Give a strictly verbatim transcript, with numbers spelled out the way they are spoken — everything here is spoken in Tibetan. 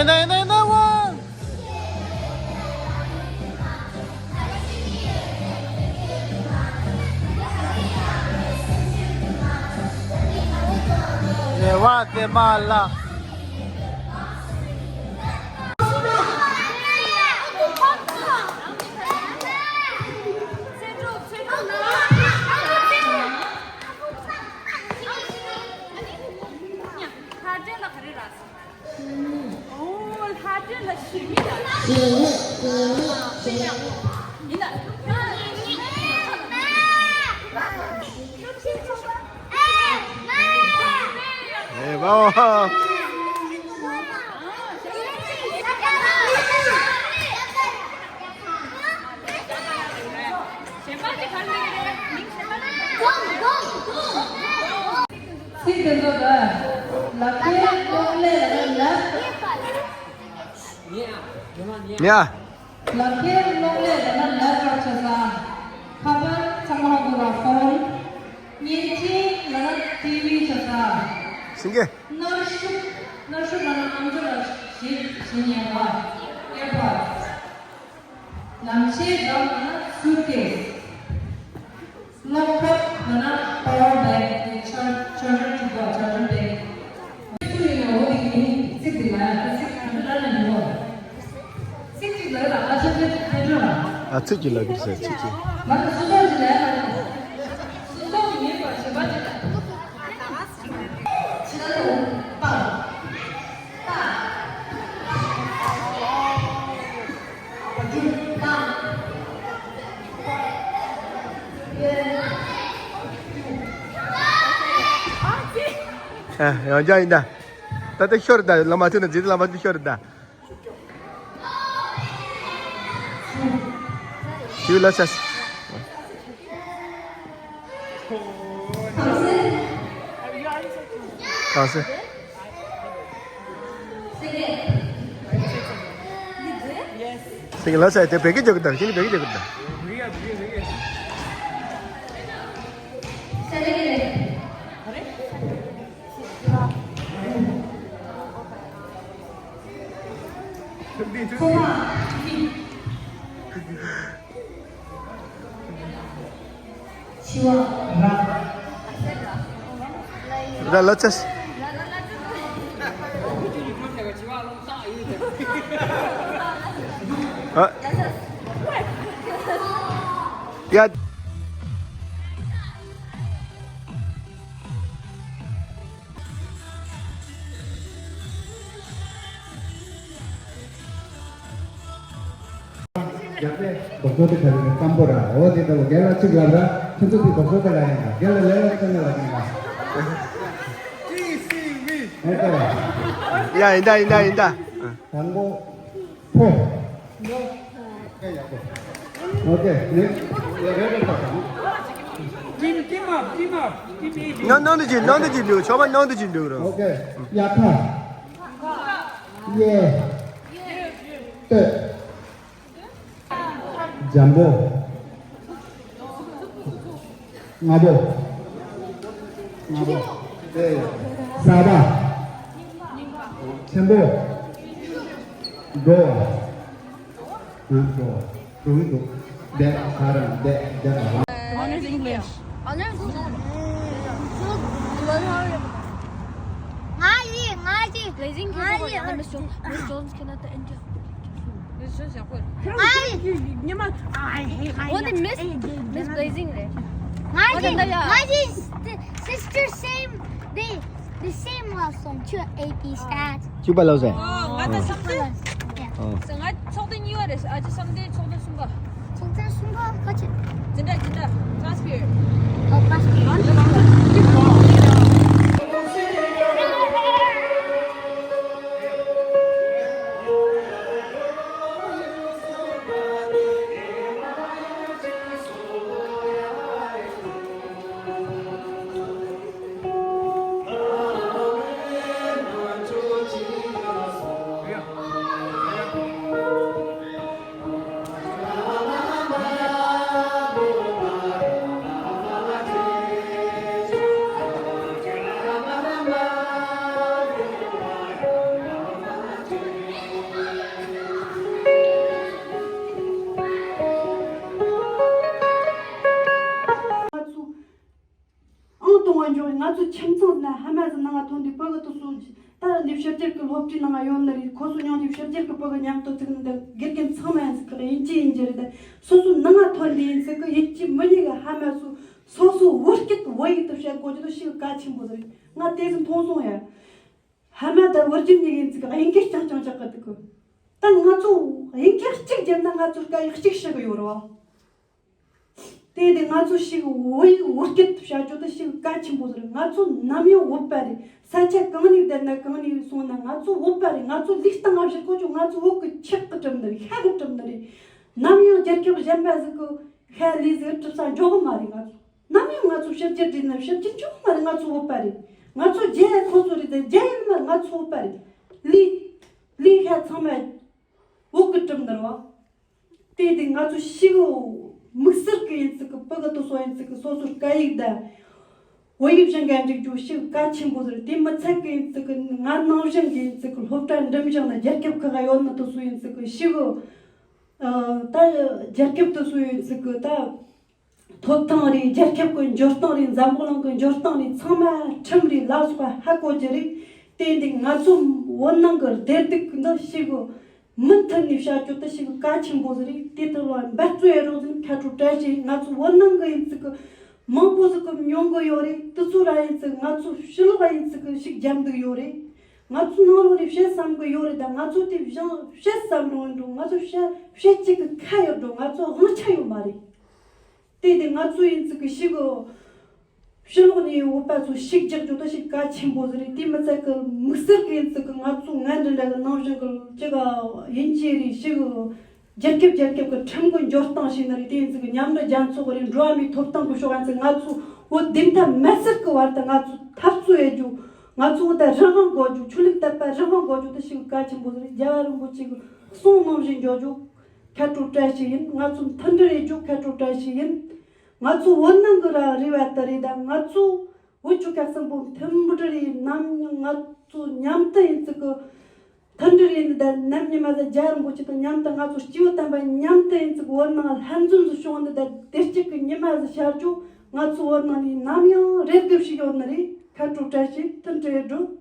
Another one. Guatemala. ཚིག་དེ་ཚོ་ལ་ལབ་ཀའི་གློག་ཀླད་ལབ། ཡ། ལབ་ཀའི་གློག་ཀླད་ལབ་ན་ལེབ་ཊོབ་བྱ་ས། ཁ་པར་ཚང་མ་གོ་ལ་ཕོན། བརྙན་འཕྲིན་ལབ་ན་ཊི་ཝི་བྱ་ས། སེང་གེ། གནར་ཤུགས། གནར་ཤུགས་ལབ་ན་ཨམ་ཅོག་ལ་གཞི་གཞི་ཉན་པ། ཨེར་པོཌ། ལམ་ཆས་འགྲམ་ན་སུཊ་ཀེས། གློག་ཁབ་ན་པ་ཝར་བེང་། ཆར་ཆར་ཇར་གཅིག་པ་ཆར་ཇར་བེང་། སུ་ཡིན་ན་འོ་དེ་ཡིན། ཚིག་དེ་ལ་ཚིག་ག་འདྲ་ལ་འགྲོ། ཚིག་གཅིག་ལ་ལ་ཨ་ཅག་ཕེ་ཕེ་འགྲོ་ལ། ཨ་ཚིག་གཅིག་ལ་གིར་ཟེར་ཚིག་གཅིག་མ་ན་སུ་ཏོག་གི་ལ་ལ། སུ་ཏོག་གི་ཡིན་པ་བྱེད་པ་དེ་ལ། ཕྱི་ལ་ལ་པ། པ། ཡང་བསྐྱར་ཡིན་ད། ད་ལྟ་ཤོར་ད། ལམ་མ་ཐུག་ན་རྗེས་ལམ་མ་ཐུག་ཤོར་ད། ཞུ་ལ་ཆས། གང་ཟེར། སེང་གེ་ལ་ཆས་དེ་བེ་གི་རྒྱག་གི་ད། ཁྱེད་ནི་བེ་གི་རྒྱག་གི་ད། ར་ལ་ཆས། ཨ། ཡ། རྒྱག་པའི་རྡོག་རྡོག་དེ་ག་རེ་རེད། སྐམ་པོ་ར། འོ་དེ་ལྟ་བུ་རྒན་ལགས་གཅིག་ལབ་ར། ཁྱེད་ཚོ་དེ་རྡོག་རྡོག་དེ་ལ་ཡིན་ལ། རྒན་ལགས་ལས་ལ་ཁྱེད་ལ་ལ་ཡིན་ལ། ཨོ་ཀེ་ར། ཡ་ཡིན་ད་ཡིན་ད་ཡིན་ད། དང་པོ། ཕོ། ཨོ་ཀེ། ནེགསི། ཡ་རེད་རེད་ད། ནང་ནང་དུ་ཅིག་ནང་དུ་ཅིག་འགྲོ། ཆོག་པ་ནང་དུ་ཅིག་འགྲོ་རོགས། ཨོ་ཀེ། ཡ་ཐ། ཡེ། སྟོད། འཇམ་པོ། སྔ་པོ། སྔ་པོ། གསར་པ། ཆེན་པོ། འགྲོ་བ། ཨ། འགྲོ་བ། འགྲོ་གི་འདུག་བསྡད་ས་རང་བསྡད་རྒྱ་གར། Honors English. Honors English. ང་ཡི་ང་ཡི། Blazing, can you hold on? Miss Jones, Miss Jones cannot enter. Miss Jones, ང་ཡི། ཉི་མ། ཨ། ཧེ། ང་ཡི། འོ་དེ་Miss Miss Blazing རེད། ང་ཡི། ང་ཡི། Sister same day. The same love song to A P stats. ཅུ་པ་ལོ་ཟེར། ང་དང་སོང་ཙང་། ང་ཚོགས་ཐེངས་གཉིས་པ་རེད། ཨ་ཅེ་སམ་ཏེ་ཚོགས་ཐེངས་གསུམ་པ། ཚོགས་ཐེངས་གསུམ་པ་ག་ཅི། འཛིན་གྲྭ་འཛིན་གྲྭ་class period. ཨོ་class period. ཁྱིམ་ཚང་ན་ཕ་མ་ཟིག་ནང་ང་ཐོན་དུས་ཕྲུ་གུ་དེ་ཚོ་ད་འདི་ཕྱི་རྒྱལ་གི་སློབ་གྲྭའི་ནང་ང་ཡོད་ནི་རེད། ཁོ་ཚོ་མྱོང་དུས་ཕྱི་རྒྱལ་གི་ཕྲུ་གུ་མཉམ་དུ་ཐུག་ནི་འདི་དགེ་རྒན་ཚང་མ་ཡིན་ཟིག་གི་དབྱིན་ཇི་ཡིན་རྒྱུ་རེད། ད་སོ་སོ་ནང་ང་ཐོན་དུས་ཡིན་ཟིག་གི་ཡིད་ཆེས་མི་ཉན་གི་ཕ་མ་ཚོ་སོ་སོ་བོད་སྐད་བོད་ཡིག་ཏུ་བཤད་དགོས་རྒྱུ་དེ་ཞེ་གི་གལ་ཆེན་པོ་ཟིག་རེད། ང་དེ་ཟིག་མཐོང་སོང་ཡ། ཕ་མ་དང་བུ་རྒྱུད་གཉིས་ཀ་ཡིན་ཟིག་གི་དབྱིན་སྐད་རྐྱང་རྐྱང་བཤད་གི་འདུག་གི། ད་ང་ཚོ་དབྱིན་སྐད་གཅིག་བརྗེད་ན་ང་ཚོ་སྐད་ཡིག་གཅིག་ཤེས་གི་ཡོད་རེད་བ། དེ་དེ་ང་ཚོ་ཞེ་གི་བོད་ཡིག་བོད་སྐད་དུ་བྱ་རྒྱུ་དེ་ཞེ་གི་གལ་ཆེན་པོ་ཟིག་རེད། ང་ཚོ་ནམ་ཡང་བོད་པ་རེད། ས་ཆ་གང་ནས་བསྡད་ན་གང་ནས་སོང་ན་ང་ཚོ་བོད་པ་རེད། ང་ཚོ་ལུགས་སྟངས་ང་བཤད་གོ་ཆོད། ང་ཚོ་བོད་གི་ཆགས་གི་གྲུབ་ནི་རེད། ཤ་གི་གྲུབ་ནི་རེད། ནམ་ཡང་རྒྱལ་ཁབ་གཞན་པ་ཟིག་གི་ཤ་ལུས་ཟིག་གྲུབ་ས་འཇོག་གི་མ་རེད། ང་ཚོ་ནམ་ཡང་ང་ཚོ་ཕྱི་རྒྱལ་བསྡད་ན་ཕྱི་རྒྱལ་འཇོག་གི་མ་རེད། ང་ཚོ་བོད་པ་རེད། ང་ཚོ་རྒྱ་ཡ་ཁོ་ཚོ་རེད་དེ་རྒྱ་ཡིན་མ་ང་ཚོ་བོད་པ་རེད། ལུས་ལུས་ཤ་ཚང་མ་བོད་གི་གྲུབ་ནི་རེད་བ། དེ་དེ་ང་ཚོ་ཞེ་གི་དམིགས་བསལ་གི་ཡིན་ཟིག་གི་ཕྲུ་གུ་དེ་ཚོ་ཡིན་ཟིག་གི་སོ་སོའི་སྐད་ཡིག་དང་བོད་ཡིག་སྦྱང་ག་འཇུག་རྒྱུ་ཞེ་གི་གལ་ཆེན་པོ་ཟིག་རེད། དེ་མི་ཚད་གི་ཡིན་ཟིག་གི་ང་ནང་བཞིན་གི་ཡིན་ཟིག་གི་སློབ་གྲྭ་འགྲིམ་བཞིན་ན་རྒྱལ་ཁབ་ཁག་ག་ཡོད་ནི་དེ་ཚོ་ཡིན་ཟིག་གི་ཞེ་གི་ཨ་ད་རྒྱལ་ཁབ་དེ་ཚོ་ཡིན་ཟིག་གི་ད། ཐོབ་ཐང་རེད། རྒྱལ་ཁབ་ཀྱི་འབྱོར་སྟངས་རེད། འཛམ་བུ་གླིང་གི་འབྱོར་སྟངས་རེད། ཚང་མ་ཁྲིམས་རེད་ལ་སོགས་པ་ཧ་གོ་རྒྱུ་རེད། དེ་འདི་ང་ཚོ་བོད་ནང་གི་བདེ་སྡུག་འདི་ཞེ་གི་མུ་མཐུད་ནས་བྱ་རྒྱུ་དེ་ཞེ་གི་གལ་ཆེན་པོ་ཟིག་རེད། དེ་དག་ལ་འབད་བརྩོན་ཡེད་རོགས་ཟེར་ནས་ཁ་ཐུག་བཀྲ་ཤིས། ང་ཚོ་བོད་ནང་གི་ཡིན་ཚིག་གི་མང་པོ་ཟིག་གི་མྱོང་གི་ཡོད་རེད། དེ་ཚོ་ར་ཡིན་ཚིག་ང་ཚོ་ཕྱི་ལོགས་ཡིན་ཚིག་གི་ཞིག་རྒྱབ་འདུག་ཡོད་རེད། ང་ཚོ་ནང་ལོགས་ནས་བཤད་བསམ་གི་ཡོད་རེད། ད་ང་ཚོ་དེ་བཞིན་བཤད་བསམ་རུང་འགྲོ། ང་ཚོ་བཤད་བཤད་ཅིག་གི་ཁ་ཡོད་འགྲོ། ང་ཚོ་དབང་ཆ་ཡོད་མ་རེད། དེ་དེ་ང་ཚོ་ཡིན་ཚིག་གི་ཞིག་གི་ཕྱི་ལོགས་ནས་ཡོད་པ་ཚོ་ཞིག་རྒྱག་རྒྱུ་དེ་ཞིག་གལ་ཆེན་པོ་ཟིག་རེད། དེ་མི་ཚད་གི་དམིགས་བསལ་གི་ཡིན་ཚིག་གི་ང་ཚོ་ང་འདྲ་འདྲ་གི་ནང་བཞིན་གི་ཅིག་ཡིན་གྱི་རེད། ཞིག་གི་རྒྱལ་ཁབ་རྒྱལ་ཁབ་ཀྱི་ཁྲིམས་ཀྱི་འབྱོར་སྟངས་ཤིག་ནི་རེད། དེ་ཡིན་ཚིག་གི་མཉམ་འབྲེལ་རྒྱལ་ཚོགས་རེད། འགྲོ་བ་མིའི་ཐོབ་ཐང་གི་ཕྱོགས་ཡིན་ཚིག་ང་ཚོ་བོད་བདེན་མཐའ་མེད་སར་གི་བར་དུ་ང་ཚོ་འཐབ་རྩོད་ཡེད་རྒྱུ། ང་ཚོ་བོད་ད་རང་དབང་དགོས་རྒྱུ། ཆོས་ལུགས་དད་པ་རང་དབང་དགོས་རྒྱུ་དེ་ཞིག་གལ་ཆེན་པོ་ཟིག་རེད། རྒྱལ་བ་རིན་པོ་ཆེ་གི་གསུང་ནང་བཞིན་འཇོག་རྒྱུ་ཁ་དྲོ་བཀྲ་ཤིས་ཡིན། ང་ཚོ་མཐུན་སྒྲིལ་ཡེད་རྒྱུ་ཁ་དྲོ་བཀྲ་ཤིས་ཡིན། ང་ཚོ་བོད་ནང་གི་ར་རེ་བ་དེ་རེད། ད་ང་ཚོ་བོད་ཆོལ་ཁ་གསུམ་པོ་མཐུན་སྒྲིལ་ཡིན་ནམ་ང་ཚོ་མཉམ་དུ་ཡིན་ཚིག་གི་མཐུན་སྒྲིལ་ཡིན་ནི་ད་ནམ་ཉི་མ་ཟིག་རྒྱལ་བ་རིན་པོ་ཆེ་དང་མཉམ་དུ་ང་ཚོ་སྐྱེས་བུ་དམ་པ་མཉམ་དུ་ཡིན་ཚིག་བོད་ནང་ལྷན་འཛོམས་སུ་བྱུང་ནི་ད་བདེ་སྐྱིད་ཀྱི་ཉི་མ་ཟིག་ཤར་རྒྱུ་ང་ཚོ་བོད་ནང་ནས་ནམ་ཡང་རེ་སྒུག་བྱས་ཡོད་ནི་རེད། ཁ་དྲོ་བཀྲ་ཤིས། མཐུན་སྒྲིལ་ཡེད་རོགས།